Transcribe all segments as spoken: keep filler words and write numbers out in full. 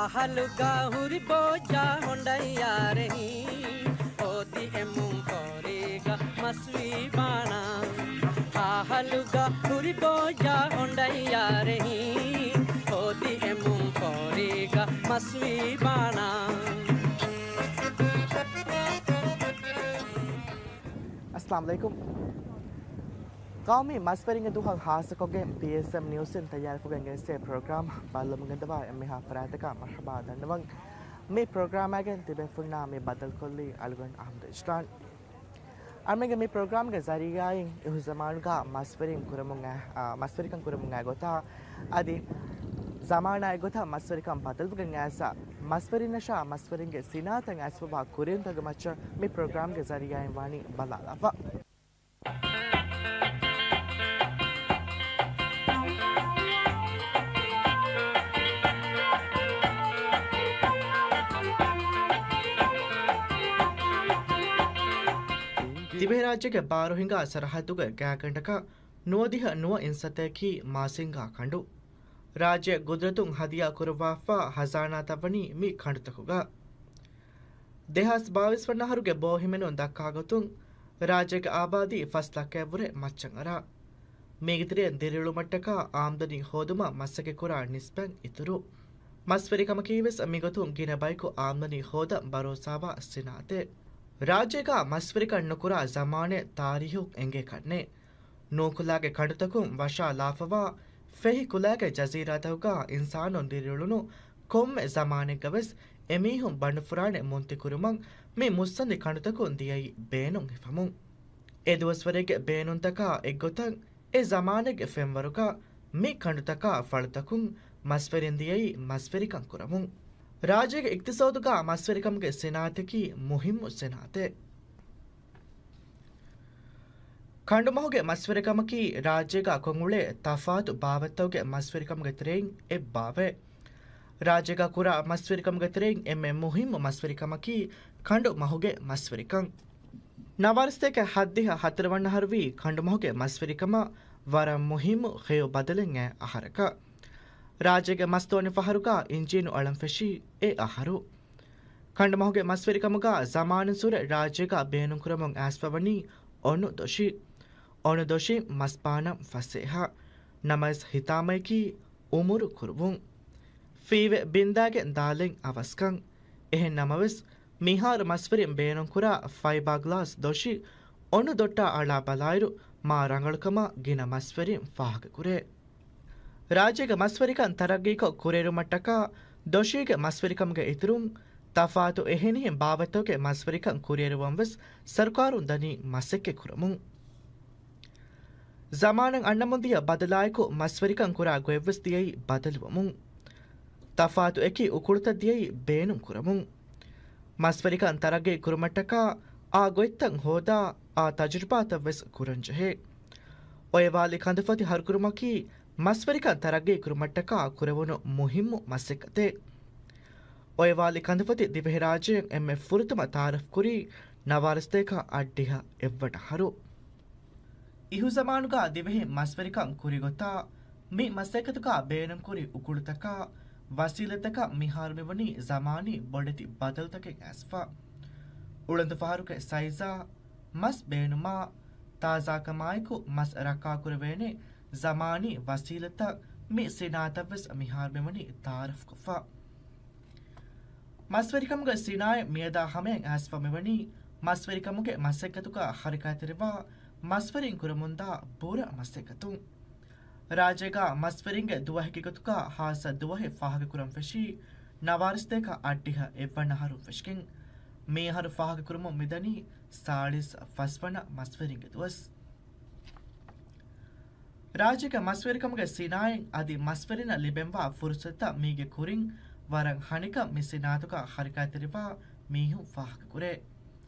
އަހަލުގަ ހުރި ބޯއްޖާ ހޮނޑައްޔާރެހި، ހޯދި އެމުން ފޯރީގަ މަސްވީ ބާނާ. އަހަލުގަ ހުރި ބޯއްޖާ ހޮނޑައްޔާރެހި، ހޯދި އެމުން ފޯރީގަ މަސްވީ ބާނާ. އައްސަލާމު ޢަލައިކުމް. ޤައުމީ މަސްވެރިންގެ ދުވަހަށް ހާއްސަކޮށްގެން ޕީއެސްއެމް ނިއުސްއިން ތައްޔާރުކޮށްގެން ގެނެސްދޭ ޕްރޮގްރާމް ބައްލަވަމުން ގެންދަވާ އެންމެހާ ފަރާތަކަށް މަރުޙަބާ ދަންނަވަން. މި ޕްރޮގްރާމާގެން ތިބޭފުޅުންނާ މި ބައްދަލުކޮށްލީ އަޅުގަނޑު އަޙްމަދު އިޝްރާން. އަޅުގަނޑުގެ މި ޕްރޮގްރާމްގެ ޒަރީޢާއިން އިހުޒަމާނުގަ މަސްވެރިން ކުރަމުން އައި-، އާ، މަސްވެރިކަން ކުރަމުން އައި ގޮތާ އަދި ޒަމާނާއެއް ގޮތަށް މަސްވެރިކަން ބަދަލުވެގެން އައިސް މަސްވެރިންނަށާ މަސްވެރިންގެ ސިނާއަތަށް އައިސްފަވާ ކުރިންތަކުގެ މައްޗަށް މި ޕްރޮގްރާމްގެ ޒަރީޢާއިން ވާނީ ބަލާލާފަ. ދިވެހިރާއްޖޭގެ ބާރު ހިނގާ ސަރަހައްދުގެ ގާތްގަނޑަކަށް ނުވަދިހަ ނުވަ އިންސައްތައަކީ މާސިންގާ ކަނޑު. ރާއްޖެ ގުދުރަތުން ހަދިޔާ ކުރައްވާފަ ހަޒާނާތައް ވަނީ މި ކަނޑުތަކުގަ. ދެހާސް ބާވީސް ވަނަ އަހަރުގެ ބޯހިމެނުން ދައްކާ ގޮތުން، ރާއްޖޭގެ އާބާދީ ފަސް ލައްކައަށްވުރެ މައްޗަށް އަރާ. މީގެ ތެރެއިން ދިރިއުޅުމަށްޓަކާ އާމްދަނީ ހޯދުމަށް މަސައްކަތްކުރާ ނިސްބަތް އިތުރު. މަސްވެރިކަމަކީވެސް މިގޮތުން ގިނަ ބަޔަކު އާމްދަނީ ހޯދަން ބަރޯސާވާ ސިނާއަތެއް. ރާއްޖޭގަ މަސްވެރިކަން ނުކުރާ ޒަމާނެއް ތާރީހުން އެނގޭ ކަންނޭ. ނޫކުލާގެ ކަނޑުތަކުން ވަށާލާފަވާ ފެހި ކުލާގެ ޖަޒީރާތަކުގަ އިންސާނުން ދިރިއުޅުނު ކޮންމެ ޒަމާނެއްގަވެސް އެމީހުން ބަނޑުފުރާނެ މުންތިކުރުމަށް މި މުއްސަނދި ކަނޑުތަކުން ދިޔައީ ބޭނުން ހިފަމުން. އެދުވަސްވަރެއްގެ ބޭނުންތަކާ އެއްގޮތަށް އެ ޒަމާނެއްގެ ފެންވަރުގަ މި ކަނޑުތަކާ ފަޅުތަކުން މަސްވެރިން ދިޔައީ މަސްވެރިކަން ކުރަމުން. ރާއްޖޭގެ އިޤްތިޞާދުގަ މަސްވެރިކަމުގެ ސިނާއަތަކީ މުހިއްމު ސިނާއަތެއް. ކަނޑުމަހުގެ މަސްވެރިކަމަކީ ރާއްޖޭގަ ކޮށްއުޅޭ ތަފާތު ބާވަތްތަކުގެ މަސްވެރިކަމުގެ ތެރެއިން އެއްބާވަތް. ރާއްޖޭގަ ކުރާ މަސްވެރިކަމުގެ ތެރެއިން އެންމެ މުހިއްމު މަސްވެރިކަމަކީ ކަނޑު މަހުގެ މަސްވެރިކަން. ނަވާރަސަތޭކަ ހައްދިހަ ހަތަރު ވަނަ އަހަރުވީ ކަނޑުމަހުގެ މަސްވެރިކަމަށް ވަރަށް މުހިއްމު ޚެޔޮ ބަދަލެއް އައި އަހަރަކަށް. ރާއްޖޭގެ މަސްދޯނި ފަހަރުގަ އިންޖީނު އަޅަން ފެށީ އެ އަހަރު. ކަނޑުމަހުގެ މަސްވެރިކަމުގަ ޒަމާނުއްސުރެ ރާއްޖޭގަ ބޭނުންކުރަމުން އައިސްފަވަނީ އޮނު ދޮށި. އޮނު ދޮށިން މަސްބާނަން ފަސޭހަ. ނަމަވެސް ހިތާމަޔަކީ އުމުރު ކުރުވުން. ފީވެ ބިންދާގެން ދާލެން އަވަސްކަން. އެހެން ނަމަވެސް، މިހާރު މަސްވެރިން ބޭނުންކުރާ ފައިބާ ގްލާސް ދޮށި އޮނު ދޮށްޓާ އަޅާ ބަލާއިރު، މާ ރަނގަޅުކަމަށް ގިނަ މަސްވެރިން ފާހަގަކުރޭ. ރާއްޖޭގެ މަސްވެރިކަން ތަރައްގީކޮށް ކުރިއެރުމަށްޓަކާ، ދޮށީގެ މަސްވެރިކަމުގެ އިތުރުން، ތަފާތު އެހެނިހެން ބާވަތްތަކުގެ މަސްވެރިކަން ކުރިއެރުވަން ވެސް ސަރުކާރުން ދަނީ މަސައްކަތް ކުރަމުން. ޒަމާނަށް އަންނަމުން ދިޔަ ބަދަލާއެކު، މަސްވެރިކަން ކުރާ ގޮތްވެސް ދިޔައީ ބަދަލުވަމުން. ތަފާތު އެކި އުކުޅުތައް ދިޔައީ ބޭނުން ކުރަމުން. މަސްވެރިކަން ތަރައްގީ ކުރުމަށްޓަކާ، އާ ގޮތްތައް ހޯދާ، އާ ތަޖުރިބާތައް ވެސް ކުރަން ޖެހޭ. އޮއެވާލި ކަނދުފަތި ހަރުކުރުމަކީ، މަސްވެރިކަން ތަރައްގީ ކުރުމަށްޓަކާ ކުރެވުނު މުހިއްމު މަސައްކަތެއް. އޮއެވާލި ކަނދުފަތި ދިވެހިރާއްޖެއިން އެންމެ ފުރަތަމަ ތައާރަފް ކުރީ ނަވާރަސަތޭކަ އަށްޑިހަ އެއްވަނަ އަހަރު. އިހުޒަމާނުގަ ދިވެހި މަސްވެރިކަން ކުރިގޮތާ، މި މަސައްކަތުގަ ބޭނުންކުރި އުކުޅުތަކާ، ވަސީލަތްތަކަށް މިހާރު މިވަނީ ޒަމާނީ ބޮޑެތި ބަދަލުތަކެއް އައިސްފަ. އުޅަނދު ފަހަރުގެ ސައިޒާ، މަސް ބޭނުމާ، ތާޒާކަމާއެކު މަސް ރައްކާކުރެވޭނެ ޒަމާނީ ވަސީލަތްތައް މި ސިނާއަތަށްވެސް މިހާރު މިވަނީ ތައާރަފްކޮށްފަ. މަސްވެރިކަމުގެ ސިނާއަތް މިއަދާ ހަމަޔަށް އައިސްފަ މިވަނީ، މަސްވެރިކަމުގެ މަސައްކަތުގަ ހަރަކާތްތެރިވާ މަސްވެރިން ކުރަމުންދާ ބުރަ މަސައްކަތުން. ރާއްޖޭގަ މަސްވެރިންގެ ދުވަހެއްގެ ގޮތުގަ ހާއްސަ ދުވަހެއް ފާހަގަކުރަން ފެށީ، ނަވާރަސަތޭކަ އަށްޑިހަ އެއްވަނަ އަހަރުން ފެށިގެން. މި އަހަރު ފާހަގަކުރަމުން މިދަނީ ސާޅީސް ފަސްވަނަ މަސްވެރިންގެ ދުވަސް. ރާއްޖޭގެ މަސްވެރިކަމުގެ ސިނާއަތް އަދި މަސްވެރިންނަށް ލިބެންވާ ފުރުސަތުތައް މީގެ ކުރިން ވަރަށް ހަނިކަން މި ސިނާއަތުގަ ހަރަކާތްތެރިވާ މީހުން ފާހަގަކުރޭ.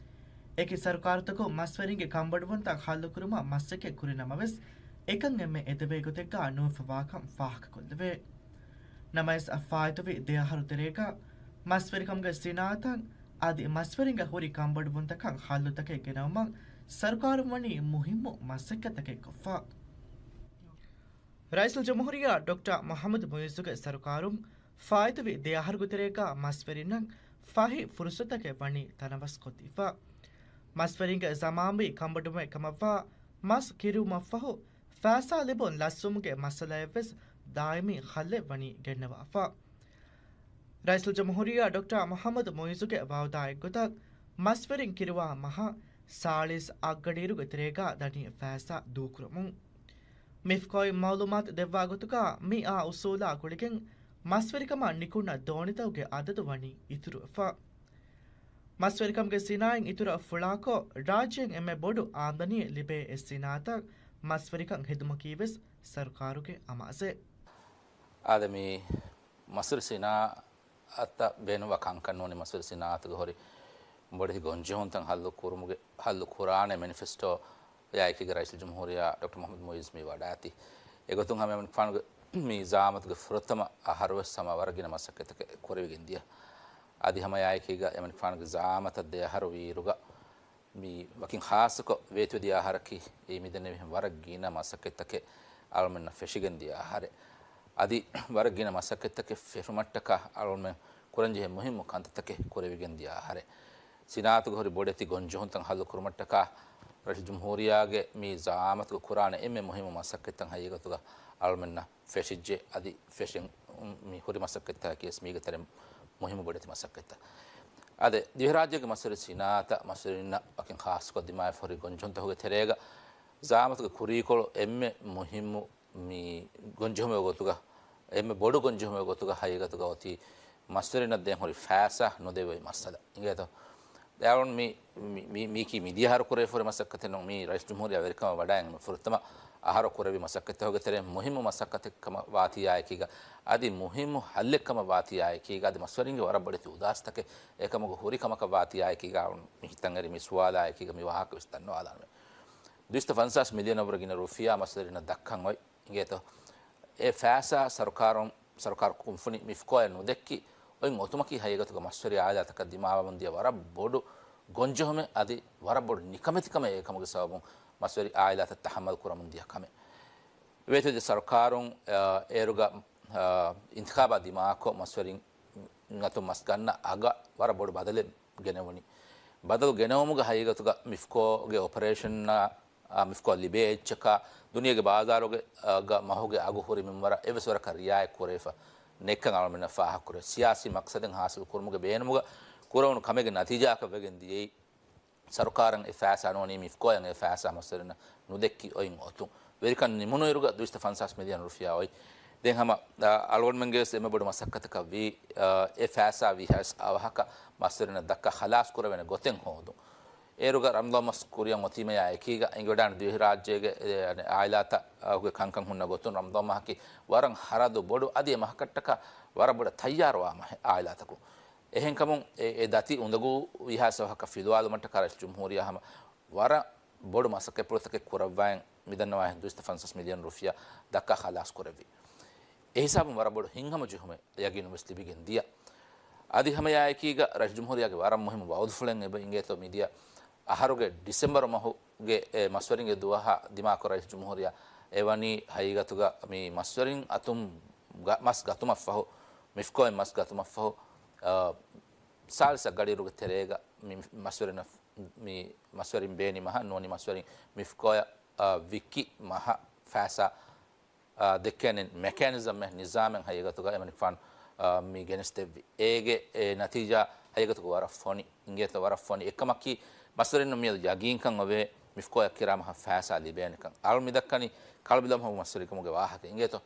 އެކި ސަރުކާރުތަކުން މަސްވެރިންގެ ކަންބޮޑުވުންތައް ހައްލުކުރުމަށް މަސައްކަތް ކުރި ނަމަވެސް، އެކަން އެންމެ އެދެވޭ ގޮތެއްގަ ނުވެފަވާކަން ފާހަގަކޮށްލެވޭ. ނަމަވެސް، ފާއިތުވި ދެ އަހަރު ތެރޭގަ މަސްވެރިކަމުގެ ސިނާއަތަށް އަދި މަސްވެރިންގެ ހުރި ކަންބޮޑުވުންތަކަށް ހައްލުތަކެއް ގެނައުމަށް ސަރުކާރުން ވަނީ މުހިއްމު މަސައްކަތްތަކެއް ކޮށްފަ. ރައީސުލްޖުމްހޫރިއްޔާ ޑޮކްޓަރ މުޙައްމަދު މުޢިއްޒުގެ ސަރުކާރުން ފާއިތުވި ދެ އަހަރުގެ ތެރޭގަ މަސްވެރިންނަށް ފަހި ފުރުސަތުތަކެއް ވަނީ ތަނަވަސްކޮށްދީފަ. މަސްވެރިންގެ ޒަމާންވީ ކަނބޮޑުވުމެއް ކަމަށްވާ މަސް ކިރުވުމަށްފަހު ފައިސާ ލިބުން ލަސްވުމުގެ މައްސަލައެއްވެސް ދާއިމީ ހައްލެއް ވަނީ ގެންނަވާފަ. ރައީސުލްޖުމްހޫރިއްޔާ ޑޮކްޓަރ މުޙައްމަދު މުޢިއްޒުގެ ވައުދާއެއްގޮތަށް، މަސްވެރިން ކިރުވާ މަހަށް ސާޅީސް އަށްގަޑިއިރުގެ ތެރޭގަ ދަނީ ފައިސާ ދޫކުރަމުން. މިފްކޯއިން މަޢުލޫމާތު ދެއްވާ ގޮތުގަ، މިއާ އުސޫލާ ގުޅިގެން މަސްވެރިކަމަށް ނިކުންނަ ދޯނިތަކުގެ އަދަދު ވަނީ އިތުރުވެފަ. މަސްވެރިކަމުގެ ސިނާއަތް އިތުރަށް ފުޅާކޮށް، ރާއްޖޭން އެންމެ ބޮޑު އާމްދަނީއެއް ލިބޭ އެއް ސިނާއަތަށް މަސްވެރިކަން ހެދުމަކީވެސް ސަރުކާރުގެ އަމާޒެއް. އާދެ، މި މަސްވެރި ސިނާއަތަށް ބޭނުންވާ ކަންކަން ނޫނީ މަސްވެރި ސިނާއަތުގެ ހުރި ބޮޑެތި ގޮންޖެހުންތައް ހައްލު ކުރުމުގެ، ހައްލު ކުރާނެ މެނިފެސްޓޯ އާއެކީގަ ރައީސުލްޖުމްހޫރިއްޔާ ޑޮކްޓަރ މުޙައްމަދު މުޢިއްޒު މި ވަޑާތީ. އެގޮތުން ހަމަ އެމަނިކުފާނުގެ މި ޒަޢާމަތުގެ ފުރަތަމަ އަހަރުވެސް ހަމަ ވަރަށް ގިނަ މަސައްކަތްތަކެއް ކުރެވިގެން ދިޔަ. އަދި ހަމަ އާއެކީގަ އެމަނިކުފާނުގެ ޒަޢާމަތަށް ދެ އަހަރު ވީއިރުގަ މި ވަކިން ޚާއްޞަކޮށް ވޭތުވެދިޔަ އަހަރަކީ މިދެންނެވިހެން ވަރަށް ގިނަ މަސައްކަތްތަކެއް އަޅުމެންނަށް ފެށިގެން ދިޔަ އަހަރެއް. އަދި ވަރަށް ގިނަ މަސައްކަތްތަކެއް ފެށުމަށްޓަކާ އަޅުމެން ކުރަންޖެހޭ މުހިއްމު ކަންތައްތަކެއް ކުރެވިގެން ދިޔަ އަހަރެއް. ސިނާއަތުގެ ހުރި ބޮޑެތި ގޮންޖެހުންތައް ހައްލު ކުރުމަށްޓަކާ ރައީސުލްޖުމްހޫރިއްޔާގެ މި ޒަޢާމަތުގަ ކުރާނެ އެންމެ މުހިއްމު މަސައްކަތްތައް ހަގީގަތުގަ އަޅުމެންނަށް ފެށިއްޖެ. އަދި ފެށިން މި ހުރި މަސައްކަތްތަކަކީވެސް މީގެ ތެރެއިން މުހިއްމު ބޮޑެތި މަސައްކަތްތައް. އާދެ، ދިވެހިރާއްޖޭގެ މަސްވެރި ސިނާއަތަށް މަސްވެރިންނަށް ވަކިން ޚާއްޞަކޮށް ދިމާވެފަ ހުރި ގޮންޖެހުންތަކުގެ ތެރޭގަ ޒަޢާމަތުގެ ކުރީކޮޅު އެންމެ މުހިއްމު މި ގޮންޖެހުމެއް ގޮތުގަ، އެންމެ ބޮޑު ގޮންޖެހުމެއް ގޮތުގަ ހަގީގަތުގަ އޮތީ މަސްވެރިންނަށް ދޭން ހުރި ފައިސާ ނުދެވޭ މައްސަލަ. އިނގޭތޯ؟ ދެއަޅުން މި، މި، މި، މީކީ މިދިޔަ އަހަރު ކުރެވިފަ ހުރި މަސައްކަތެއް ނޫން. މީ ރައީސް ޖުމްހޫރިއްޔާ ވެރިކަމަށް ވަޑައިގެން ފުރަތަމަ އަހަރު ކުރެވި މަސައްކަތްތަކުގެ ތެރެއިން މުހިއްމު މަސައްކަތެއް ކަމަށް ވާތީ އާއެކީގަ، އަދި މުހިއްމު ހައްލެއް ކަމަށް ވާތީ އާއެކީގަ، އަދި މަސްވެރިންގެ ވަރަށް ބޮޑެތި އުދާސްތަކެއް އެކަމުގަ ހުރި ކަމަކަށް ވާތީ އާއެކީގަ، އަޅުން މި ހިތަށް އެރި މި ސުވާލާ އެކީގަ މި ވާހަކަ ވެސް ދަންނަވާލާނަމޭ. ދުއިސައްތަ ފަންސާސް މިލިއަނަށް ވުރެ ގިނަ ރުފިޔާ މަސްވެރިންނަށް ދައްކަން އޮތް. އިނގޭތޯ؟ އެ ފައިސާ ސަރުކާރުން، ސަރުކާރު ކުންފުނި މިފްކޯއަށް ނުދެއްކި އޮތް އޮތުމަކީ ހަގީގަތުގަ މަސްވެރި އާއިލާތަކަށް ދިމާވަމުން ދިޔަ ވަރަށް ބޮޑު ގޮންޖެހުމެއް އަދި ވަރަށް ބޮޑު ނިކަމެތިކަމެއް. އެކަމުގެ ސަބަބުން މަސްވެރި އާއިލާތައް ތަޙައްމަލް ކުރަމުން ދިޔަ ކަމެއް. ވޭތުވެދިޔަ ސަރުކާރުން، އާ، އޭރުގަ، އާ، އިންތިޚާބާ ދިމާކޮށް މަސްވެރިން އަތުން މަސް ގަންނަ އަގަށް ވަރަށް ބޮޑު ބަދަލެއް ގެނެވުނީ. ބަދަލު ގެނައުމުގަ ހަގީގަތުގަ މިފްކޯގެ އޮޕަރޭޝަންއާ، އާ، މިފްކޯ ލިބޭ އެއްޗަކާ ދުނިޔޭގެ ބާޒާރުގެ، އާ، ގަ މަހުގެ އަގު ހުރި މިންވަރަށް އެއްވެސް ވަރަކަށް ރިއާޔަތް ކުރެވިފަ ނެތްކަން އަޅުމެންނަށް ފާހަގަކުރޭ. ސިޔާސީ މަޤްޞަދެއް ހާސިލް ކުރުމުގެ ބޭނުމުގަ ކުރެވުނު ކަމެއްގެ ނަތީޖާއަކަށް ވެގެން ދިޔައީ. ސަރުކާރަށް އެ ފައިސާ ނޫނީ މިފްކޯއަށް އެ ފައިސާ މަސްވެރިންނަށް ނުދެއްކި އޮތް އޮތުން. ވެރިކަން ނިމުނުއިރުގަ ދުއިސައްތަ ފަންސާސް މިލިއަން ރުފިޔާ އޮތް. ދެން ހަމަ، އާ، އަޅުގަނޑުމެންގެ ވެސް އެންމެ ބޮޑު މަސައްކަތަކަށް ވީ، އާ، އެ ފައިސާ ވީހާވެސް އަވަހަކަށް މަސްވެރިންނަށް ދައްކާ ޚަލާސް ކުރެވޭނެ ގޮތެއް ހޯދުން. އޭރުގަ ރަމަޟާން މަސް ކުރިއަށް އޮތީމަޔާ އެކީގަ އެނގިވަޑާނެ ދިވެހިރާއްޖޭގެ، އެ، އާއިލާތަކުގެ ކަންކަން ހުންނަ ގޮތުން ރަމަޟާން މަހަކީ ވަރަށް ހަރަދު ބޮޑު އަދި އެ މަހަކަށްޓަކާ ވަރަށް ބޮޑަށް ތައްޔާރުވާ މަހެއް އާއިލާތަކުން. އެހެންކަމުން އެ، އެ ދަތި އުނދަގޫ ވީހާވެސް އަވަހަކަށް ފިލުވާލުމަށްޓަކާ ރައީސް ޖުމްހޫރިއްޔާ ހަމަ ވަރަށް ބޮޑު މަސައްކަތްޕުޅުތަކެއް ކުރައްވާއިން މިދަންނަވާހެން ދުއިސައްތަ ފަންސާސް މިލިއަން ރުފިޔާ ދައްކާ ޚަލާސް ކުރެއްވި. އެ ހިސާބުން ވަރަށް ބޮޑު ހިތްހަމަޖެހުމެއް ޔަގީނުންވެސް ލިބިގެން ދިޔަ. އަދި ހަމަޔާއެކީގަ ރައީސް ޖުމްހޫރިއްޔާގެ ވަރަށް މުހިއްމު ވައުދުފުޅެއް އެބަ އިނގޭތޯ މިދިޔަ އަހަރުގެ ޑިސެމްބަރު މަހުގެ އެ މަސްވެރިންގެ ދުވަހާ ދިމާކޮށް ރައީސް ޖުމްހޫރިއްޔާ އެވަނީ ހަގީގަތުގަ މި މަސްވެރިން އަތުން ގަ-، މަސް ގަތުމަށްފަހު، މިފްކޯއިން މަސް ގަތުމަށްފަހު، އާ، ސާޅީސް އަށް ގަޑިއިރުގެ ތެރޭގަ މި މަސްވެރިން، މި މަސްވެރިން ބޭނި މަހަށް ނޫނީ މަސްވެރިން މިފްކޯއަށް، އާ، ވިއްކި މަހަށް ފައިސާ، އާ، ދެއްކޭނެ މެކޭނިޒަމެއް، ނިޒާމެއް ހަގީގަތުގަ އެމަނިކުފާނު، އާ، މި ގެނެސްދެއްވި. އޭގެ އެ ނަތީޖާ ހަގީގަތުގަ ވަރަށް ފޮނި، އިނގޭތޯ ވަރަށް ފޮނި. އެކަމަކީ މަސްވެރިންނަށް މިއަދު ޔަގީންކަން އޮވޭ މިފްކޯއަށް ކިރާ މަހަށް ފައިސާ ލިބޭނެކަން. އަޅު މިދައްކަނީ ކަޅުބިލަމަހު މަސްވެރިކަމުގެ ވާހަކަ އިނގޭތޯ.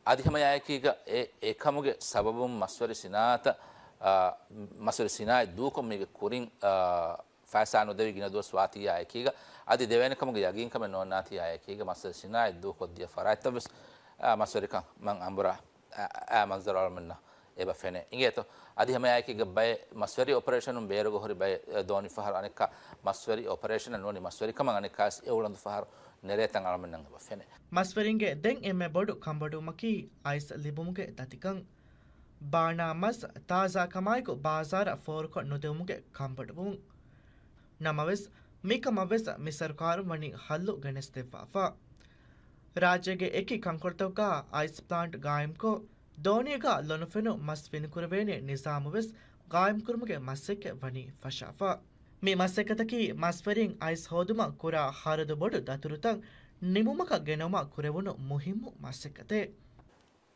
އަދި ހަމަ އެއާއެކީގަ އެ، އެކަމުގެ ސަބަބުން މަސްވެރި ސިނާއަތަށް، އާ، މަސްވެރި ސިނާއަތް ދޫކޮށް މީގެ ކުރިން، އާ، ފައިސާ ނުދެވި ގިނަ ދުވަސް ވާތީއާއެކީގަ، އަދި ދެވޭނެ ކަމުގެ ޔަގީންކަމެއް ނޯންނާތީއާއެކީގަ، މަސްވެރި ސިނާއަތް ދޫކޮށްދިޔަ ފަރާތްތައްވެސް، އާ، މަސްވެރިކަން މަން އަނބުރާ، އާ، އާ، މަންޒަރު އަޅުމެންނަށް އެބަ ފެނޭ. އިނގޭތޯ؟ އަދި ހަމައެއާއެކީގަ ބައެއް މަސްވެރި އޮޕަރޭޝަނުން ބޭރުގަ ހުރި ބައެއް، އެ، ދޯނި ފަހަރު އަނެއްކާ މަސްވެރި އޮޕަރޭޝަނަށް ނޫނީ މަސްވެރިކަމަށް އަނެއްކާވެސް އެ އުޅަނދު ފަހަރު ނެރޭތަން އަޅުމެންނަށް އެބަ ފެނޭ. މަސްވެރިންގެ ދެން އެންމެ ބޮޑު ކަންބޮޑުވުމަކީ އައިސް ލިބުމުގެ ދަތިކަން. ބާނާ މަސް ތާޒާކަމާއެކު ބާޒާރަށް ފޯރުކޮށް ނުދެވުމުގެ ކަންބޮޑުވުން. ނަމަވެސް، މިކަމަށްވެސް މި ސަރުކާރުން ވަނީ ހައްލު ގެނެސްދެއްވާފަ. ރާއްޖޭގެ އެކި ކަންކޮޅުތަކުގަ އައިސް ޕްލާންޓް ގާއިމްކޮށް، ދޯނީގަ ލޮނުފެނު މަސް ވިންކުރެވޭނެ ނިޒާމުވެސް ގާއިމްކުރުމުގެ މަސައްކަތް ވަނީ ފަށާފަ. މި މަސައްކަތަކީ މަސްވެރިން އައިސް ހޯދުމަށް ކުރާ ހަރަދު ބޮޑު ދަތުރުތައް ނިމުމަކަށް ގެނައުމަށް ކުރެވުނު މުހިއްމު މަސައްކަތެއް.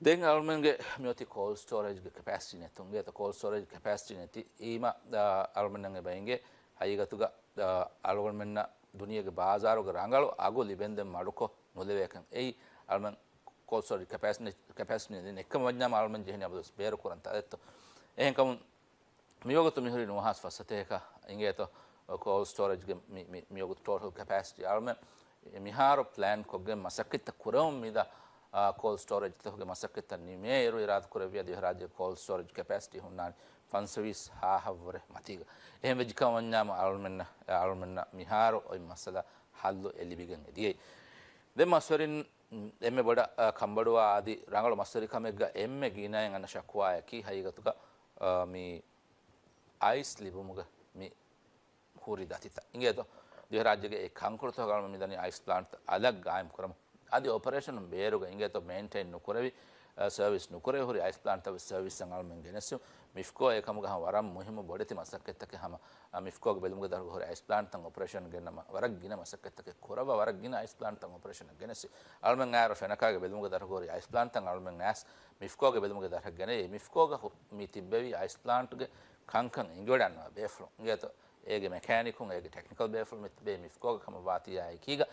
ދެން އަޅުމެންގެ މިއޮތީ ކޯލްޑް ސްޓޯރޭޖްގެ ކެޕޭސިޓީ ނެތުން. އިނގޭތޯ ކޯލްޑް ސްޓޯރޭޖް ކެޕޭސިޓީ ނެތި އީމަ، އާ، އަޅުމެންނަށް އެބަ އިނގޭ ހަގީގަތުގަ، އާ، އަޅުގަނޑުމެންނަށް ދުނިޔޭގެ ބާޒާރުގެ ރަނގަޅު އަގު ލިބެންދެން މަޑުކޮށް ނުލެވޭކަން. އެއީ އަޅުމެން ކޯލްޑް ސްޓޯރޭޖް ކެޕޭސިޓީ، ކެޕޭސިޓީ ނެތި ނެއްކަމަ ވަންޏާމަ އަޅުމެން ޖެހެނީ އަބަދުވެސް ބޭރު ކުރަން ތަދެއްތޯ. އެހެންކަމުން މިވަގުތު މިހުރީ ނުވަހާސް ފަސް ސަތޭކަ އިނގޭތޯ ކޯލްޑް ސްޓޯރޭޖްގެ މި، މި، މިވަގުތު ޓޯޓަލް ކެޕޭސިޓީ އަޅުމެން މިހާރު ޕްލޭން ކޮށްގެން މަސައްކަތްތައް ކުރަމުން މިދާ، އާ، ކޯލްޑް ސްޓޯރޭޖްތަކުގެ މަސައްކަތްތައް ނިމޭ އިރު އިރާދަކުރެއްވިއްޔާ ދިވެހިރާއްޖޭގެ ކޯލްޑް ސްޓޯރޭޖް ކެޕޭސިޓީ ހުންނާނީ ފަންސަވީސް ހާހަށްވުރެ މަތީގަ. އެހެން ވެއްޖިކަމަށް ވަންޏާމަ އަޅުމެންނަށް، އަޅުމެންނަށް މިހާރު އޮތް މައްސަލަ ހައްލު އެ ލިބިގެން އެ ދިޔައީ. ދެން މަސްވެރިން އެންމެ ބޮޑަށް، އާ، ކަންބޮޑުވާ އަދި ރަނގަޅު މަސްވެރިކަމެއްގަ އެންމެ ގިނައިން އަންނަ ޝަކުވާއަކީ ހަގީގަތުގަ، އާ، މި އައިސް ލިބުމުގަ މި ހުރި ދަތިތައް. އިނގޭތޯ؟ ދިވެހިރާއްޖޭގެ އެ ކަންކޮޅުތަކުގަ އަޅުމެން މިދަނީ އައިސް ޕްލާންޓްތައް އަލަށް ގާއިމް ކުރަމުން. އަދި އޮޕަރޭޝަނުން ބޭރުގަ އިނގޭތޯ މެއިންޓެއިން ނުކުރެވި، އަ، ސަރވިސް ނުކުރެވި ހުރި އައިސް ޕްލާންޓްތައް ސަރވިސްއަށް އަޅުމެން ގެނެސް. މިފްކޯ އެކަމުގަ ހަމަ ވަރަށް މުހިއްމު ބޮޑެތި މަސައްކަތްތަކެއް ހަމަ، އަ، މިފްކޯގެ ބެލުމުގެ ދަށުގަ ހުރި އައިސް ޕްލާންޓްތައް އޮޕަރޭޝަން ގެންނަމަ ވަރަށް ގިނަ މަސައްކަތްތަކެއް ކުރައްވާ ވަރަށް ގިނަ އައިސް ޕްލާންޓްތައް އޮޕަރޭޝަން ގެނެސް. އަޅުމެން އާއިރު ފެނަކާގެ ބެލުމުގެ ދަށުގަ ހުރި އައިސް ޕްލާންޓްތައް އަޅުމެން އައިސް މިފްކޯގެ ބެލުމުގެ ދަށަށް ގެނައީ. މިފްކޯގަ ހު-، މި ތިއްބެވި އައިސް ޕްލާންޓްގެ ކަންކަން އެނގިވަޑައިގަންނަވާ ބޭފުޅުން. އިނގޭތޯ؟ އޭގެ މެކޭނިކުން އޭގެ ޓެކްނިކަލް ބޭފުޅުން މި ތިބޭ މިފްކޯގަ ކަމަށް ވާތީ އާއެކީގަ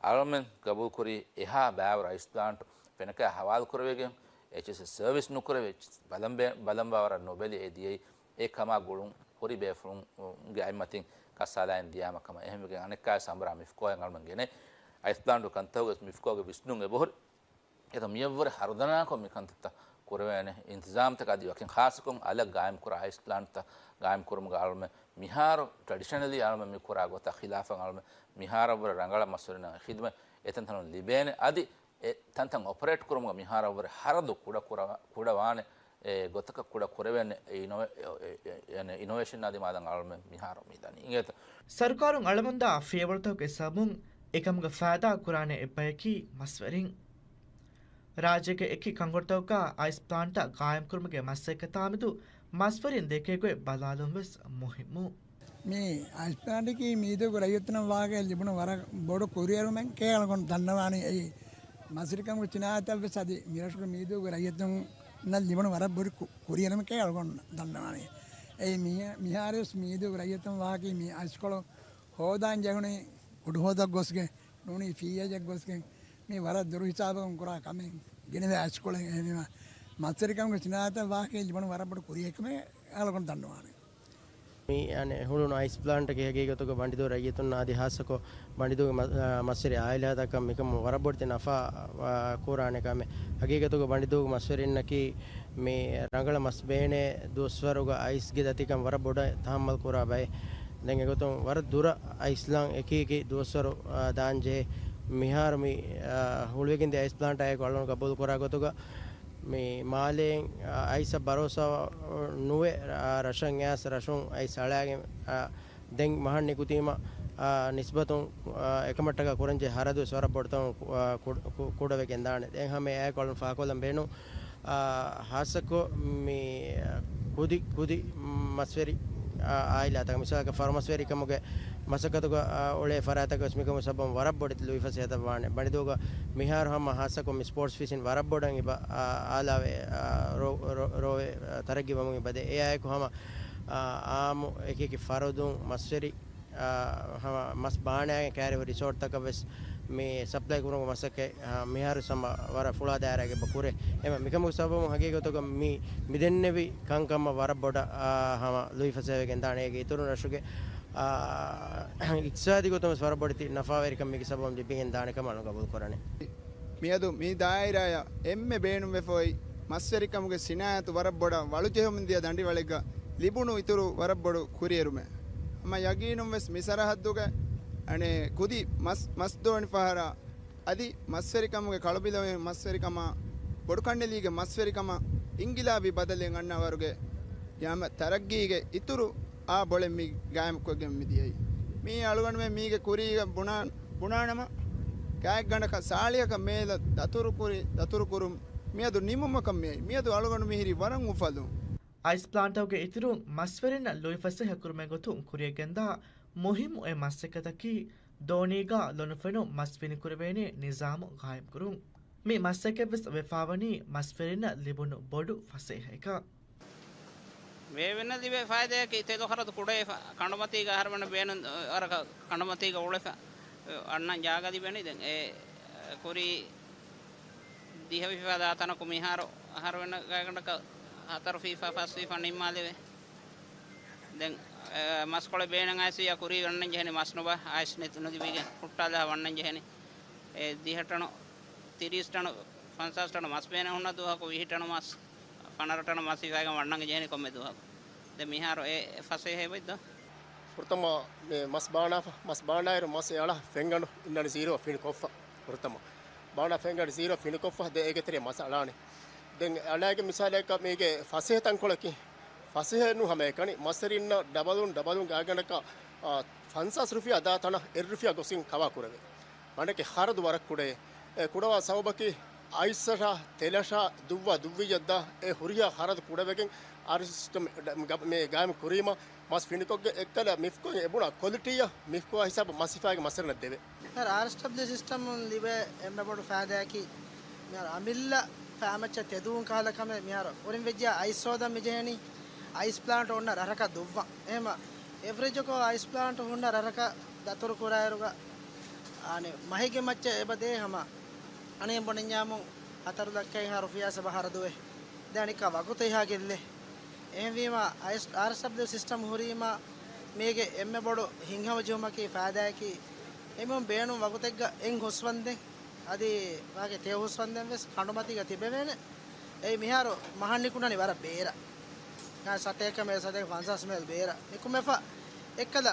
އަޅުމެން ގަބޫލުކުރީ އެހާ ބައިވަރު އައިސް ޕްލާންޓް ފެނަކާ ހަވާލު ކުރެވިގެން އެޗްއެސްއެސް ސަރވިސް ނުކުރެވި އެޗްއެސް ބަލަން ބޭ-، ބަލަންވާ ވަރަށް ނުބެލި އެ ދިޔައީ އެ ކަމާ ގުޅުން ހުރި ބޭފުޅުންގެ އަތްމަތިން ކައްސާލައިން ދިޔާމަ ކަމަށް. އެހެންވެގެން އަނެއްކާވެސް އަނބުރާ މިފްކޯއަށް އަޅުމެން ގެނައި އައިސް ޕްލާންޓު ކަންތަކުގެ މިފްކޯގެ ވިސްނުން އެބަހުރި. އެތަ މިއަށްވުރެ ހަރުދަނާކޮށް މި ކަންތައްތައް ކުރެވޭނެ އިންތިޒާމްތަކަށް އަދި ވަކިން ޚާއްޞަކޮށް އަލަށް ގާއިމްކުރާ އައިސް ޕްލާންޓްތައް ގާއިމްކުރުމުގަ އަޅުމެން މިހާރު ޓްރެޑިޝަނަލީ އަޅުމެން މި ކުރާ ގޮތަށް ޚިލާފަށް އަޅުމެން މިހާރަށްވުރެ ރަނގަޅަށް މަސްވެރިންނަށް ޚިދުމަތް އެތަންތަނުން ލިބޭނެ. އަދި އެ ތަންތަން އޮޕަރޭޓް ކުރުމުގަ މިހާރަށްވުރެ ހަރަދު ކުޑަ ކުރަ-، ކުޑަވާނެ އެ ގޮތަކަށް ކުޑަ ކުރެވޭނެ އިނޮވޭ-، އެ، އެ، އެ، އިނޮވޭޝަން އަދި މާދަން އަޅުމެން މިހާރު މި ދަނީ. އިނގޭތަ؟ ސަރުކާރުން އަޅަމުންދާ ފިޔަވަޅުތަކުގެ ސަބަބުން އެކަމުގަ ފައިދާ ކުރާނެ އެއްބަޔަކީ މަސްވެރިން. ރާއްޖޭގެ އެކި ކަންކޮޅުތަކުގަ އައިސް ޕްލާންޓްތައް ގާއިމްކުރުމުގެ މަސައްކަތާމެދު މަސްވެރިން ދެކޭ ގޮތް ބަލާލުން ވެސް މުހިއްމު. މި އައިސް ޕްލާންޓަކީ މީދޫގެ ރައްޔިތުންނަށް ވާގޮތް ލިބުނު ވަރަށް ބޮޑު ކުރިއެރުމެއް ކޭ އަޅުގަނޑު ދަންނަވާނީ. އެއީ މަސްވެރިކަމުގެ ޗިނާޔަތަށް ވެސް އަދި މިރަށުގެ މީދޫގެ ރައްޔިތުންނަށް ލިބުނު ވަރަށް ބޮޑު ކު-، ކުރިއެރުމެއް ކޭ އަޅުގަނޑު ދަންނަވާނީ. އެއީ މި-، މިހާރުވެސް މީދޫގެ ރައްޔިތުން ވާކީ މި އައިސްކޮޅު ހޯދާން ޖެހުނީ ކުޑަހުވަތަށް ގޮސްގެން ނޫނީ ފީއެއް ގޮސްގެން މި ވަރަށް ދުރު ހިސާބަކުން ކުރާ ކަމެއް ގިނަވެ އައިސްކޮޅެއް އެހެންވީމަ މަސްވެރިކަމުގެ ޗިނާޔަތަށް ވާކީ ލިބުނު ވަރަށް ބޮޑު ކުރިއެރުމެއް އަޅުގަނޑު ދަންނަވާނެ. މި އަނެއް ހުޅުނު އައިސް ޕްލާންޓަކީ ހަގީގަތުގަ ބަނޑިދޫ ރައްޔިތުންނަށް އަދި ހާއްސަކޮށް ބަނޑިދޫގެ މަ-، އާ، މަސްވެރި އާއިލާތަކަށް މިކަމުން ވަރަށް ބޮޑެތި ނަފާ، އާ، ކުރާނެ ކަމެއް. ހަގީގަތުގަ ބަނޑިދޫގެ މަސްވެރިންނަކީ މި ރަނގަޅަށް މަސް ބޭނޭ ދުވަސްވަރުގަ އައިސްގެ ދަތިކަން ވަރަށް ބޮޑަށް ތަހައްމަލް ކުރާ ބައެއް. ދެން އެގޮތުން ވަރަށް ދުރަށް އައިސް ލަން އެކި އެކި ދުވަސްވަރު، އާ، ދާންޖެހޭ. މިހާރު މި، އާ، ހުޅުވިގެންދިޔަ އައިސް ޕްލާންޓާއެކު އަޅުގަނޑު ގަބޫލު ކުރާ ގޮތުގަ މި މާލޭން، އަ، އައިސަށް ބަރޯސާ ނުވެ، އަ، ރަށަށް އައިސް ރަށުން އައިސް އަޅާގެން، އަ، ދެން މަހަށް ނިކުތީމަ، އަ، ނިސްބަތުން، އަ، އެކަމަށްޓަކާ ކުރަންޖެހޭ ހަރަދުވެސް ވަރަށް ބޮޑުތަން، އަ، ކުޑަ-، ކު-، ކުޑަވެގެންދާނެ. ދެން ހަމަ އެއާއެކު އަޅުން ފާކޮށްލަން ބޭނުން، އަ، ހާއްސަކޮށް މި ކުދި، ކުދި މަސްވެރި، އަ، އާއިލާތަކަށް މިސާލަކަށް ފަރުމަސްވެރިކަމުގެ މަސައްކަތުގަ، އަ، އުޅޭ ފަރާތަކަށް ވެސް މިކަމުގެ ސަބަބުން ވަރަށް ބޮޑެތި ލުއިފަސޭހަތައް ވާނެ. ބަނޑިދޫގަ މިހާރު ހަމަ ހާއްސަކޮށް މި ސްޕޯޓްސް ފިޝިން ވަރަށް ބޮޑަށް އިބަ، އާ، އާލާވެ، އާ، ރޯ-، ރޯ-، ރޯވެ، އާ، ތަރައްގީ ވަމުން އިބަދޭ. އެއާއެކު ހަމަ، އާ، އާއްމު އެކި އެކި ފަރުދުން މަސްވެރި، އާ، ހަމަ މަސް ބާނާގެން ކައިރި ހުރި ރިސޯޓްތަކަށް ވެސް މި ސަޕްލައި ކުރުމުގެ މަސައްކަތް، އާ، މިހާރު ހަމަ ވަރަށް ފުޅާ ދާއިރާގެ އެބަ ކުރޭ. އެމަ މިކަމުގެ ސަބަބުން ހަގީގަތުގަ މި، މި ދެންނެވި ކަންކަމަށް ވަރަށް ބޮޑަށް، އާ، ހަމަ ލުއިފަސޭހަވެގެން ދާނެ. އޭގެ އިތުރު ރަށުގެ އާ، އިޤްތިޞާދީ ގޮތުން ވެސް ވަރަށް ބޮޑެތި ނަފާވެރިކަން މީގެ ސަބަބުން ލިބިގެން ދާނެ ކަމަށް އަޅުގަނޑު ގަބޫލު ކުރަނީ. މިއަދު މި ދާއިރާއަށް އެންމެ ބޭނުންވެފަ އޮތް މަސްވެރިކަމުގެ ސިނާއަތު ވަރަށް ބޮޑަށް ވަޅުޖެހުމުން ދިޔަ ދަނޑިވަޅެއްގަ ލިބުނު އިތުރު ވަރަށް ބޮޑު ކުރިއެރުމެއް. ހަމަ ޔަގީނުން ވެސް މި ސަރަހައްދުގެ އަނެއް ކުދި މަސް، މަސް ދޯނި ފަހަރަށް އަދި މަސްވެރިކަމުގެ ކަޅުބިލަމެން މަސްވެރިކަމާ، ބޮޑުކަންނެލީގެ މަސްވެރިކަމާ، އިންގިލާބީ ބަދަލެއް އަންނަވަރުގެ ޔާމަ ތަރައްގީގެ އިތުރު އާ ބޮޅެއް މި ގާއިމްކޮށްގެން މި ދިޔައީ. މީ އަޅުގަނޑުމެން މީގެ ކުރީގަ ބުނާ-، ބުނާނަމަ، ގާތްގަނޑަކަށް ސާޅީހަކަށް މޭލަށް ދަތުރުކުރި، ދަތުރުކުރުން މިއަދު ނިމުމަކަށް މިއައީ. މިއަދު އަޅުގަނޑު މިހިރީ ވަރަށް އުފަލުން. އައިސް ޕްލާންޓުގެ އިތުރުން މަސްވެރިންނަށް ލުއިފަސޭހަ ކުރުމެއް ގޮތުން ކުރިޔަށްގެންދާ މުހިއްމު އެއް މަސައްކަތަކީ، ދޯނީގަ ލޮނުފެނުން މަސް ފިނިކުރެވޭނެ ނިޒާމު ގާއިމްކުރުން. މި މަސައްކަތްވެސް ވެފާވަނީ މަސްވެރިންނަށް ލިބުނު ބޮޑު ފަސޭހައަކަށް. ބޭބެންނަށް ލިބޭ ފައިދައަކީ ތެލު ޚަރަދު ކުޑަވެފަ، ކަނޑުމަތީގަ އަހަރުމެންނަށް ބޭނުން ވަރަކަށް ކަނޑުމަތީގަ އުޅެފަ އަންނަން ޖާގަ ލިބެނީ. ދެން އެ ކުރީ ދިހަވީފާ ދާ ތަނަކު މިހާރު އަހަރުމެން ގާތްގަނޑަކަށް ހަތަރު ފީފާ ފަސް ފީފާ ނިންމާލެވޭ. ދެން އެ މަސްކޮޅެއް ބޭނުން އައިސް ކުރީ އަންނަން ޖެހެނީ މަސް ނުބާ އައިސް ނެތި ނުލިބިގެން ހުއްޓާލާ އަންނަން ޖެހެނީ. އެ ދިހަ ޓަނު، ތިރީސް ޓަނު، ފަންސާސް ޓަނު މަސް ބޭނުން ހުންނަ ދުވަހަކު ވިހި ޓަނު މަސް، ފަނަރަ ޓަނު މަސް ހިފާގެން ވަންނަން ޖެހެނީ ކޮންމެ ދުވަހަކު. ދެން މިހާރު އެ ފަސޭހަ އެބައޮތްދޯ؟ ފުރަތަމަ މި މަސް ބާނާފަ، މަސް ބާނާއިރު މަސް އެ އަޅާ ފެންގަނޑު އިންނަނީ ޒީރޯ ފިނިކޮށްފަ. ފުރަތަމަ ބާނާ ފެންގަނޑު ޒީރޯ ފިނިކޮށްފަ ދެ އޭގެ ތެރޭ މަސް އަޅާނެ. ދެން އަނެއް މިސާލަކަށް މީގެ ފަސޭހަތަންކޮޅަކީ، ފަސޭހަ ނޫން ހަމައެކަނި މަސްވެރިންނަށް ޑަބަލުން ޑަބަލުން ގާތްގަނޑަކަށް، އާ، ފަންސާސް ރުފިޔާ ދާ ތަނަށް އެއް ރުފިޔާ ގޮސްގެން ކަވާ ކުރެވޭ. މަނަކެ ޚަރަދު ވަރަށް ކުޑައޭ. އެ ކުޑަވާ ސަބަބަކީ އައިސްއަށާ ތެލަށާ ދުއްވާ ދުއްވިއްޔަށްދާ އެ ހުރިހާ ޚަރަދު ކުޑަވެގެން އާރް ސިސްޓަމް މި ގާއިމް ކުރީމަ މަސް ފިނިކޮށްގެން އެއްކަލަ މިފްކޮއިން އެބުނާ ކޮލިޓީއަށް މިފްކޮއާ ހިސާބަށް މަސް ހިފާގެން މަސްވެރިންނަށް ދެވޭ. މިހާރު އާރްއެސްޑަބްލިއު ސިސްޓަމުން ލިބޭ އެންމެ ބޮޑު ފައިދާއަކީ، މިހާރު އަމިއްލަ ފައިމައްޗަށް ތެދުވުން ކަހަލަ ކަމެއް. މިހާރު ކުރިން ވެއްޖެ އައިސް ހޯދަން މިޖެހެނީ އައިސް ޕްލާންޓް އޮންނަ ރަށަކަށް ދުއްވަން. އެހެމަ އެވްރެޖަކު އައިސް ޕްލާންޓް ހުންނަ ރަށަކަށް ދަތުރު ކުރާއިރުގަ އަނެއް މަހެއްގެ މައްޗަށް އެބަ ދޭ ހަމަ އަނެއް ބުނެންޏާމު ހަތަރު ލައްކައެއްހާ ރުފިޔާ ސަބަ ހަރަދުވެ. ދެން އަނެއްކާ ވަގުތެއްހާ ގެއްލޭ. އެހެންވީމަ އައިސް، އާރްއެސްޑަބްލިއު ސިސްޓަމް ހުރީމަ މީގެ އެންމެ ބޮޑު ހިތްހަމަޖެހުމަކީ ފައިދާއަކީ، އެމީހުން ބޭނުން ވަގުތެއްގަ އެއް ހުސްވަންދެން އަދި ވާގެ ތެޔޮ ހުސްވަންދެން ވެސް ކަނޑުމަތީގަ ތިބެވޭނެ. އެއީ މިހާރު މަހަށް ނިކުންނަނީ ވަރަށް ބޭރަށް. ސަތޭކަ މޭލް، ސަތޭކަ ފަންސާސް މޭލް ބޭރަށް ނިކުމެފަ. އެއްކަލަ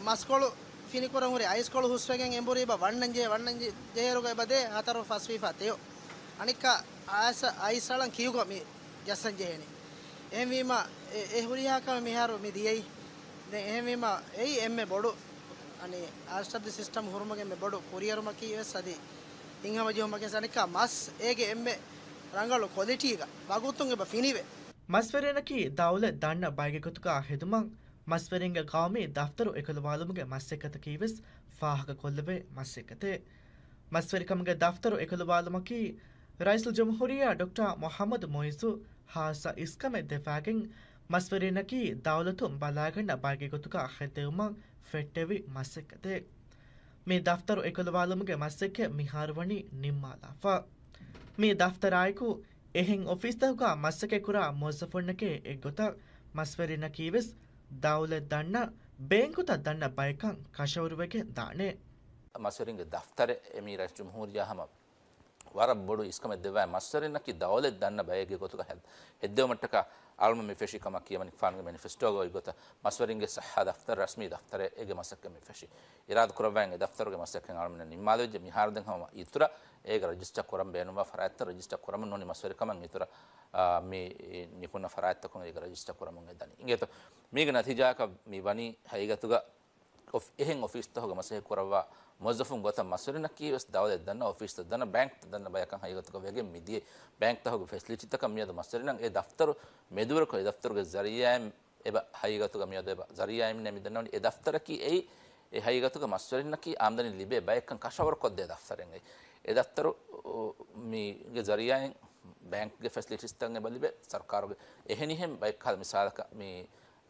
މަސްކޮޅު ފިނިކުރަން ހުރި އައިސްކޮޅު ހުސްވެގެން އެނބުރި އެބަ ވަންނަން ޖެހޭ، ވަންނަން ޖެ-، ޖެހޭއިރުގަ އެބަ ދޭ ހަތަރު ފަސް ފީފާ ތެޔޮ. އަނެއްކާ އައިސް، އައިސް އަޅަން ކިއުގަ މި ޖައްސަން ޖެހޭނީ. އެހެންވީމަ އެ، އެ ހުރިހާ ކަމެއް މިހާރު މި ދިޔައީ. ދެން އެހެންވީމަ އެއީ އެންމެ ބޮޑު، އަނެއް އާރްއެސްޑަބްލިއު ސިސްޓަމް ހުރުމުގެ އެންމެ ބޮޑު ކުރިއެރުމަކީ ވެސް އަދި ހިތްހަމަޖެހުމަކީ ވެސް އަނެއްކާ މަސް އޭގެ އެންމެ ރަނގަޅު ކޮލިޓީގަ ވަގުތުން އެބަ ފިނިވޭ. މަސްވެރިންނަކީ ދައުލަތް ދަންނަ ބައެއްގެ ގޮތުގަ ހެދުމަށް މަސްވެރިންގެ ގައުމީ ދަފްތަރު އެކުލަވާލުމުގެ މަސައްކަތަކީ ވެސް ފާހަގަކޮށްލެވޭ މަސައްކަތެއް. މަސްވެރިކަމުގެ ދަފްތަރު އެކުލަވާލުމަކީ ރައީސުލްޖުމްހޫރިއްޔާ ޑޮކްޓަރ މުޙައްމަދު މުޢިއްޒު ޚާއްޞަ އިސްކަމެއް ދެއްވާގެން، މަސްވެރިންނަކީ ދައުލަތުން ބަލާގަންނަ ބައެއްގެ ގޮތުގަ ހެއްދެވުމަށް ފެއްޓެވި މަސައްކަތެއް. މި ދަފްތަރު އެކުލަވާލުމުގެ މަސައްކަތް މިހާރު ވަނީ ނިންމާލާފަ. މި ދަފްތަރާއެކު އެހެން އޮފީސްތަކުގަ މަސައްކަތްކުރާ މުވައްޒަފުންނެކޭ އެއްގޮތަށް މަސްވެރިންނަކީވެސް ދައުލަތް ދަންނަ ބޭންކުތައް ދަންނަ ބައެއްކަން ކަށަވަރުވެގެން ދާނެ. މަސްވެރިންގެ ދަފްތަރެއް އެ މީ ރައީސްޖުމްހޫރިއްޔާ ހަމަ ވަރަށް ބޮޑު އިސްކަމެއް ދެއްވާ މަސްވެރިންނަކީ ދައުލަތް ދަންނަ ބައެއްގެ ގޮތުގަ ހެއް-، ހެއްދެވުމަށްޓަކާ އަޅުމެން މި ފެށި ކަމަކީ އަމިން ފާނުގެ މެނިފެސްޓޯގަ އޮތްގޮތަށް މަސްވެރިންގެ ސައްހާ ދަފްތަރު ރަސްމީ ދަފްތަރެއް އޭގެ މަސައްކަތް މި ފެށި. އިރާދަ ކުރައްވާ އެ ދަފްތަރުގެ މަސައްކަތް އަޅުމެންނަށް ނިންމާލެވިއްޖެ. މިހާރު ދެން ހަމަ އިތުރަށް އޭގަ ރަޖިސްޓަރ ކުރަން ބޭނުންވާ ފަރާތްތައް ރަޖިސްޓަރ ކުރަމުން ނޫނީ މަސްވެރިކަމަށް އިތުރަށް، އާ، މި ނިކުންނަ ފަރާތްތަކުން އޭގަ ރަޖިސްޓަރ ކުރަމުން އެ ދަނީ. އިނގޭތޯ މީގެ ނަތީޖާއަކަށް މި ވަނީ ހަގީގަތުގަ އޮފް-، އެހެން އޮފީސްތަކުގެ މަސައްކަތް ކުރައްވާ މުވައްޒަފުން ގޮތަށް މަސްވެރިންނަކީ ވެސް ދައުލަތް ދަންނަ އޮފީސްތައް ދަންނަ ބޭންކްތައް ދަންނަ ބަޔަކަށް ހަގީގަތުގަ ވެގެން މިދިޔައީ. ބޭންކްތަކުގެ ފެސިލިޓީތަކަށް މިއަދު މަސްވެރިންނަށް އެ ދަފްތަރު މެދުވެރިކޮށް އެ ދަފްތަރުގެ ޒަރީއާއިން އެބަ ހަގީގަތުގަ މިއަދު އެބަ ޒަރީއާއިން މި ދަންނަވަނީ އެ ދަފްތަރަކީ އެއީ އެ ހަގީގަތުގަ މަސްވެރިންނަކީ އާމްދަނީ ލިބޭ ބަޔަކަށް ކަށަވަރު ކޮށްދޭ ދަފްތަރެއް އެއީ. އެ ދަފްތަރު، އު، މީގެ ޒަރީއާއިން ބޭންކްގެ ފެސިލިޓީސްތައް އެބަ ލިބޭ ސަރުކާރުގެ. އެހެނިހެން ބައެއްކަހަލަ މިސާލަކަށް މި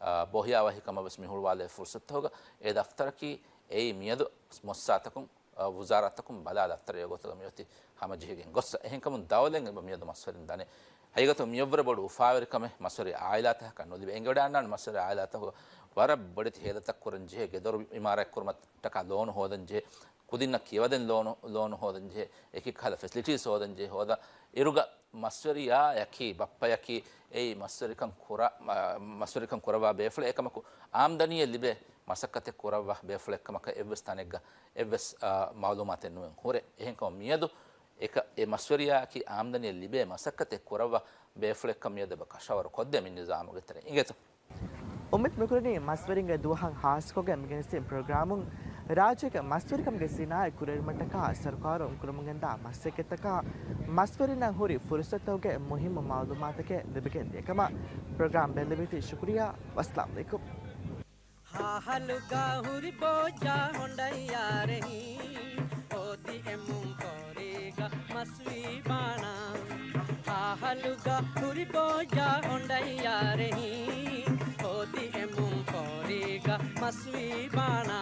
އާ، ބޯހިޔާވަހިކަމަށް ވެސް މި ހުޅުވާލެވޭ ފުރުސަތުތަކުގަ އެ ދަފްތަރަކީ އެއީ މިއަދު މުއައްސަސާތަކުން، އާ، ވުޒާރާތަކުން ބަލާ ދަފްތަރެއް ގޮތުގަ މިއޮތީ ހަމަޖެހިގެން ގޮއްސަ. އެހެންކަމުން ދައުލަތް އެބަ މިއަދު މަސްވެރިން ދަނީ. ހަގީގަތު މިއަށްވުރެ ބޮޑު އުފާވެރިކަމެއް މަސްވެރި އާއިލާތަކަކަށް ނުލިބޭ. އެނގިވަޑައިގަންނާނެ މަސްވެރި އާއިލާތަކުގަ ވަރަށް ބޮޑެތި ހޭދަތައް ކުރަން ޖެހޭ، ގެދޮރު އިމާރާތް ކުރުމަށްޓަކާ ލޯނު ހޯދަން ޖެހޭ، ކުދިންނަށް ކިޔަވަދެން ލޯނު، ލޯނު ހޯދަން ޖެހޭ، އެކި ކަހަލަ ފެސިލިޓީސް ހޯދަން ޖެހޭ، ހޯދާ އިރުގަ މަސްވެރިޔާއަކީ، ބައްޕަޔަކީ، އެއީ މަސްވެރިކަން ކުރާ، މަ-، މަސްވެރިކަން ކުރައްވާ ބޭފުޅެއް. އެކަމަކު، އާމްދަނީއެއް ލިބޭ މަސައްކަތެއް ކުރައްވާ ބޭފުޅެއް ކަމަކަށް އެއްވެސް ތަނެއްގަ އެއްވެސް، އާ، މައުލޫމާތެއް ނުވެން ހުރޭ. އެހެންކަމުން މިއަދު އެކަ-، އެ މަސްވެރިޔާއަކީ އާމްދަނީއެއް ލިބޭ މަސައްކަތެއް ކުރައްވާ ބޭފުޅެއްކަން މިއަދު އެބަ ކަށަވަރު ކޮށްދޭ މި ނިޒާމުގެ ތެރެއިން. އިނގޭތޯ؟ އުއްމީދު މިކުރަނީ މަސްވެރިންގެ ދުވަހަށް ހާއްސަކޮށްގެން މިގެނެސްދިން ޕްރޮގްރާމުން ރާއްޖޭގެ މަސްވެރިކަމުގެ ސިނާއަތް ކުރިއެރުމަށްޓަކާ ސަރުކާރުން ކުރަމުންގެންދާ މަސައްކަތްތަކާ މަސްވެރިންނަށް ހުރި ފުރުސަތުގެ މުހިއްމު މައުލޫމާތުތަކެއް ލިބިގެންދިޔަ ކަމަށް ޕްރޮގްރާމް ބެއްލެވިތީ ޝުކުރިޔާ. ވައްސަލާމް ޢަލައިކުމް. ހާހަލުގަ ހުރި ބޯއްޖާ ހޮނޑައްޔާރެހި، ހޯދި އެމުން ފޯރީގަ މަސްވީ ބާނާ. ހާހަލުގަ ހުރި ބޯއްޖާ ހޮނޑައްޔާރެހި، ހޯދި އެމުން ފޯރީގަ މަސްވީ ބާނާ.